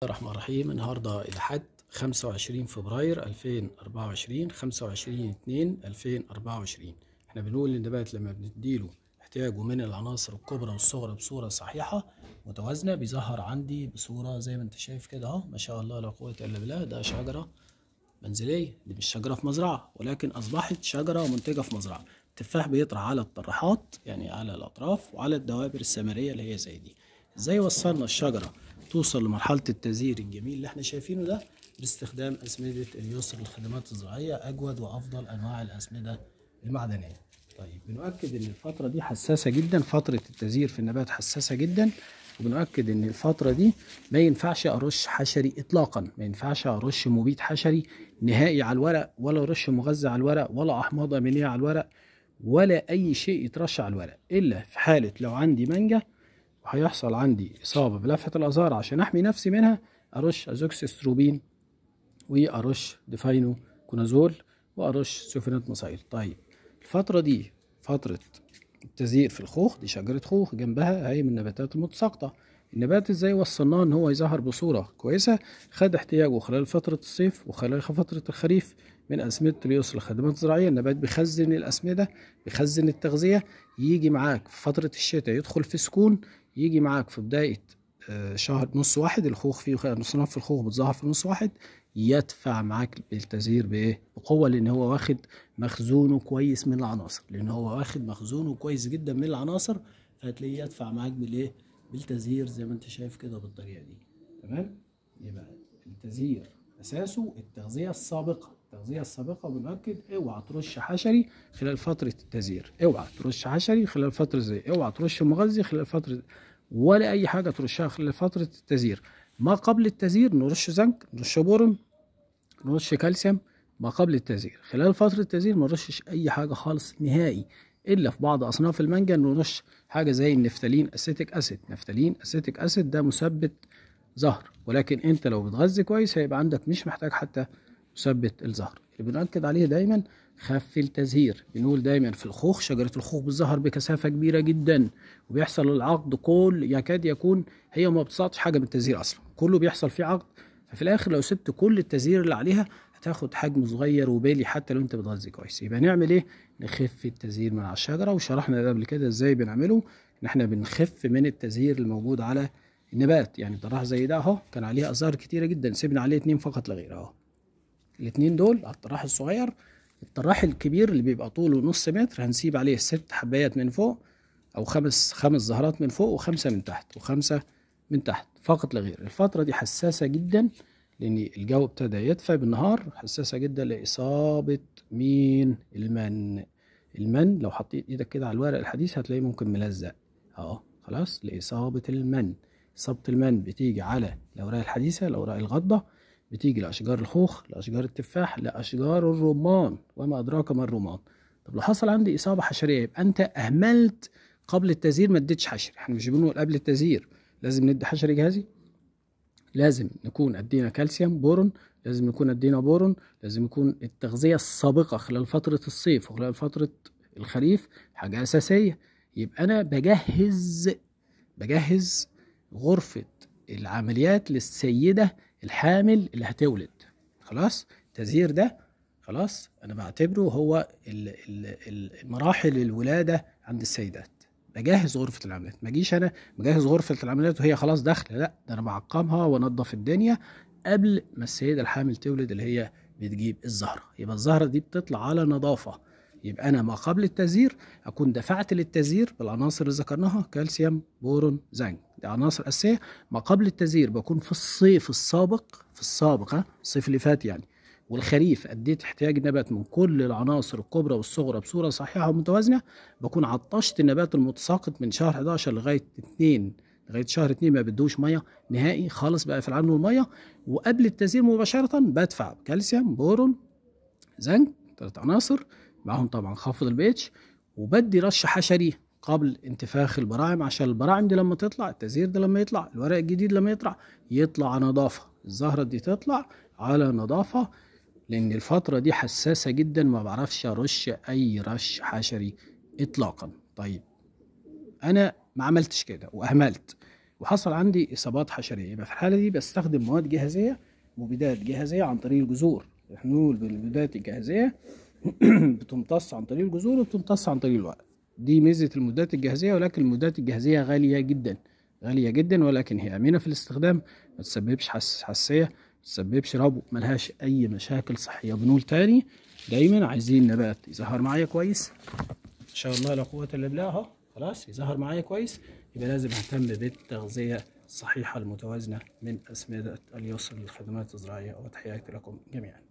الرحمن الرحيم. النهارده الأحد 25 فبراير 2024، 25/2/2024. احنا بنقول للنبات لما بنديله احتياجه من العناصر الكبرى والصغرى بصورة صحيحة متوازنة بيظهر عندي بصورة زي ما انت شايف كده اهو، ما شاء الله لا قوة الا بالله. ده شجرة منزلية، دي مش شجرة في مزرعة، ولكن أصبحت شجرة منتجة في مزرعة. التفاح بيطرح على الطرحات، يعني على الأطراف وعلى الدوابر الثمرية اللي هي زي دي. ازاي وصلنا الشجرة توصل لمرحلة التزهير الجميل اللي احنا شايفينه ده؟ باستخدام أسمدة اليسر للخدمات الزراعية، أجود وأفضل أنواع الأسمدة المعدنية. طيب بنؤكد إن الفترة دي حساسة جدا، فترة التزهير في النبات حساسة جدا، وبنؤكد إن الفترة دي ما ينفعش أرش حشري إطلاقا، ما ينفعش أرش مبيد حشري نهائي على الورق، ولا أرش مغذي على الورق، ولا أحماض أمينية على الورق، ولا أي شيء يترش على الورق، إلا في حالة لو عندي مانجا وهيحصل عندي إصابة بلفحة الأزهار، عشان أحمي نفسي منها أرش azoxystrobin، وأرش difenoconazole، وأرش thiophanate methyl. طيب الفترة دي فترة التزهير في الخوخ، دي شجرة خوخ جنبها هي من النباتات المتساقطة. النبات ازاي وصلناه ان هو يظهر بصورة كويسة؟ خد احتياجه خلال فترة الصيف وخلال فترة الخريف من أسمدة اليسر للخدمات الزراعية. النبات بيخزن الأسمدة، بيخزن التغذية، يجي معاك في فترة الشتاء يدخل في سكون، يجي معاك في بداية شهر نص واحد، الخوخ فيه نص في الخوخ بتظهر في نص واحد، يدفع معاك بالتزهير بايه؟ بقوة، لأن هو واخد مخزونه كويس من العناصر، لأن هو واخد مخزونه كويس جدا من العناصر، فهتلاقيه يدفع معاك بالايه؟ بالتزهير زي ما انت شايف كده بالطريقة دي. تمام؟ يبقى التزهير أساسه التغذية السابقة، التغذية السابقة. بنأكد اوعى ترش حشري خلال فترة التزهير، اوعى ترش حشري خلال فترة زي، اوعى ترش مغذي خلال فترة، ولا أي حاجة ترشها خلال فترة التزهير. ما قبل التزهير نرش زنك، نرش بورون، نرش كالسيوم ما قبل التزهير. خلال فترة التزهير ما نرشش أي حاجة خالص نهائي، إلا في بعض أصناف المانجا نرش حاجة زي ال naphthalene acetic acid. naphthalene acetic acid ده مثبت زهر، ولكن أنت لو بتغذي كويس هيبقى عندك مش محتاج حتى مثبت الزهر. اللي بنأكد عليه دايما خف التزهير. بنقول دايما في الخوخ، شجرة الخوخ بتزهر بكثافة كبيرة جدا، وبيحصل العقد كل يكاد يكون هي ما بتسقطش حاجة من التزهير أصلا، كله بيحصل فيه عقد. ففي الآخر لو سبت كل التزهير اللي عليها هتاخد حجم صغير وبالي حتى لو انت بتغذي كويس. يبقى نعمل ايه؟ نخف التزهير من على الشجرة، وشرحنا ده قبل كده ازاي بنعمله، ان احنا بنخف من التزهير الموجود على النبات. يعني طراح زي ده اهو كان عليه ازهار كتيرة جدا، سيبنا عليه 2 فقط لا غير اهو، الاتنين دول على الطراح الصغير. الطراح الكبير اللي بيبقى طوله نص متر هنسيب عليه 6 حبايات من فوق، او خمس زهرات من فوق و5 من تحت، و5 من تحت فقط لا غير. الفترة دي حساسة جدا لأن الجو ابتدى يدفى بالنهار، حساسة جدا لإصابة مين؟ المن. المن لو حطيت إيدك كده على الورق الحديث هتلاقيه ممكن ملزق اهو، خلاص، لإصابة المن. إصابة المن بتيجي على الأوراق الحديثة، الأوراق الغضة، بتيجي لأشجار الخوخ، لأشجار التفاح، لأشجار الرمان، وما أدراك ما الرمان. طب لو حصل عندي إصابة حشرية يبقى أنت أهملت قبل التزهير، ما اديتش حشري. احنا مش بنقول قبل التزهير لازم ندي حشري جهازي، لازم نكون ادينا كالسيوم بورون، لازم نكون ادينا بورون، لازم يكون التغذية السابقة خلال فترة الصيف وخلال فترة الخريف حاجة أساسية. يبقى أنا بجهز غرفة العمليات للسيدة الحامل اللي هتولد. خلاص التزهير ده خلاص أنا بعتبره هو مراحل الولادة عند السيدات. بجهز غرفة العمليات، ما اجيش انا مجهز غرفة العمليات وهي خلاص داخلة، لا ده انا بعقمها وانضف الدنيا قبل ما السيدة الحامل تولد اللي هي بتجيب الزهرة. يبقى الزهرة دي بتطلع على نظافة. يبقى انا ما قبل التزهير اكون دفعت للتزهير بالعناصر اللي ذكرناها، كالسيوم بورون زنك، دي عناصر اساسية. ما قبل التزهير بكون في الصيف السابق، في السابق الصيف اللي فات يعني، والخريف اديت احتياج النبات من كل العناصر الكبرى والصغرى بصورة صحيحه ومتوازنه. بكون عطشت النبات المتساقط من شهر 11 لغاية 2، لغاية شهر 2 ما بدوش مية نهائي خالص، بقفل عنه المية. وقبل التزهير مباشرة بدفع كالسيوم بورون زنك، 3 عناصر معاهم طبعا خفض البيتش، وبدي رش حشري قبل انتفاخ البراعم، عشان البراعم دي لما تطلع، التزهير ده لما يطلع، الورق الجديد لما يطلع، يطلع على نظافة، الزهرة دي تطلع على نظافة، لأن الفترة دي حساسة جدا، ما بعرفش أرش أي رش حشري إطلاقا. طيب أنا ما عملتش كده وأهملت، وحصل عندي اصابات حشريه، يبقى في الحالة دي بستخدم مواد جاهزية، مبيدات جاهزية عن طريق الجذور. احنا نقول بالمبيدات الجاهزيه بتمتص عن طريق الجذور وبتمتص عن طريق الورق. دي ميزة المبيدات الجاهزيه، ولكن المبيدات الجاهزيه غالية جدا، غالية جدا، ولكن هي امنه في الاستخدام، ما تسببش حساسية، ما تسببش ربو، ملهاش اي مشاكل صحية. بنقول تاني دايما عايزين نبات يظهر معايا كويس ان شاء الله لا قوة الا بالله اهو، خلاص يظهر معايا كويس، يبقى لازم اهتم بالتغذية الصحيحة المتوازنه من اسمده اليسر للخدمات الزراعية. وتحياتي لكم جميعا.